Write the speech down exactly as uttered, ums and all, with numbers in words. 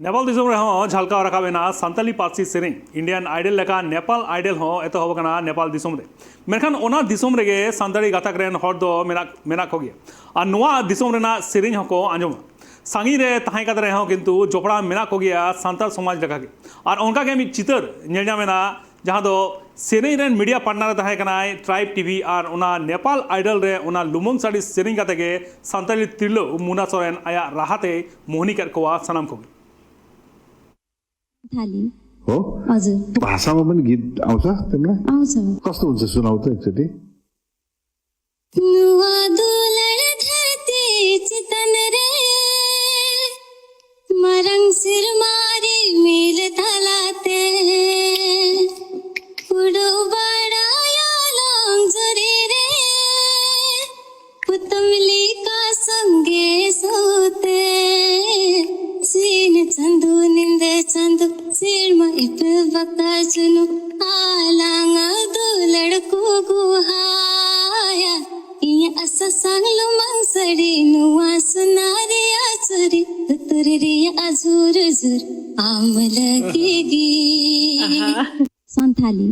ᱱᱮᱯᱟᱞ ᱫᱤᱥᱚᱢ ᱨᱮᱦᱚᱸ ᱡᱷᱟᱞᱠᱟᱣ ᱨᱟᱠᱟᱵ ᱮᱱᱟ ᱥᱟᱱᱛᱟᱞᱤ ᱯᱟᱹᱨᱥᱤ ᱥᱮᱨᱮᱧ᱾ ᱤᱱᱰᱤᱭᱟᱱ ᱟᱭᱰᱚᱞ ᱞᱮᱠᱟ ᱱᱮᱯᱟᱞ ᱟᱭᱰᱚᱞ ᱦᱚᱸ ᱮᱛᱚᱦᱚᱵ ᱟᱠᱟᱱᱟ ᱱᱮᱯᱟᱞ ᱫᱤᱥᱚᱢ ᱨᱮ᱾ ᱢᱮᱱᱠᱷᱟᱱ ᱚᱱᱟ ᱫᱤᱥᱚᱢ ᱨᱮᱜᱮ ᱥᱟᱱᱛᱟᱲᱤ ᱜᱟᱛᱟᱠ ᱨᱮᱱ ᱦᱚᱲ ᱫᱚ ᱢᱮᱱᱟᱜ ᱢᱮᱱᱟᱜ ᱠᱚᱜᱮᱭᱟ, ᱟᱨ ᱱᱚᱣᱟ ᱫᱤᱥᱚᱢ ᱨᱮᱱᱟᱜ ᱥᱮᱨᱮᱧ ᱦᱚᱸᱠᱚ ᱟᱸᱡᱚᱢᱟ᱾ ᱥᱟᱺᱜᱤᱧ ᱨᱮ ᱛᱟᱦᱮᱸ ᱠᱟᱛᱮ ᱨᱮᱦᱚᱸ ᱠᱤᱱᱛᱩ ᱡᱚᱯᱲᱟᱣ ᱢᱮᱱᱟᱜ ᱠᱚᱜᱮᱭᱟ ᱥᱟᱱᱛᱟᱲ ᱥᱚᱢᱟᱡᱽ ᱞᱮᱠᱟᱜᱮ᱾ ᱟᱨ ᱚᱱᱠᱟᱜᱮ ᱢᱤᱫ ᱪᱤᱛᱟᱹᱨ ᱧᱮᱞ ᱧᱟᱢ ᱮᱱᱟ, ᱡᱟᱦᱟᱸ ᱫᱚ ᱥᱮᱨᱮᱧ ᱨᱮᱱ ᱢᱤᱰᱤᱭᱟ ᱯᱟᱨᱴᱱᱟᱨ ᱮ ᱛᱟᱦᱮᱸ ᱠᱟᱱᱟᱭ ᱴᱨᱟᱭᱤᱵᱽ ᱴᱤᱵᱷᱤ, ᱟᱨ ᱚᱱᱟ ᱱᱮᱯᱟᱞ ᱟᱭᱰᱚᱞ ᱨᱮ ᱚᱱᱟ ᱞᱩᱢᱟᱹᱝ ᱥᱟᱹᱲᱤ ᱥᱮᱨᱮᱧ ᱠᱟᱛᱮ ᱜᱮ ᱥᱟᱱᱛᱟᱲᱤ ᱛᱤᱨᱞᱟᱹ ᱢᱩᱱᱟ ᱥᱚᱨᱮᱱ ᱟᱭᱟᱜ ᱨᱟᱦᱟ ᱛᱮᱭ ᱢᱳᱦᱱᱤ ᱠᱮᱫ ᱠᱚᱣᱟ ᱥᱟᱱᱟᱢ ᱠᱚᱜᱮ᱾ थाली हो हजुर भाषामा पनि गीत आउँछ तिमीलाई आउँछ कस्तो हुन्छ सुनाउ त एकचोटि नुवा दुलर धरती चितन रे मरङ सिरमारी मेल तलाते कुडो बड़ा यालोङ जोरी रे पुतमली का संगे सोते सीन चंदू निंदे चंदू सिरमा इप बका जुनू आलांगा दो लड़को गुहाया इया असा सांगलो मंगसड़ी नुआ सुनारिया चुरी तुतुरिया अजूर जुर आम लगेगी Santali.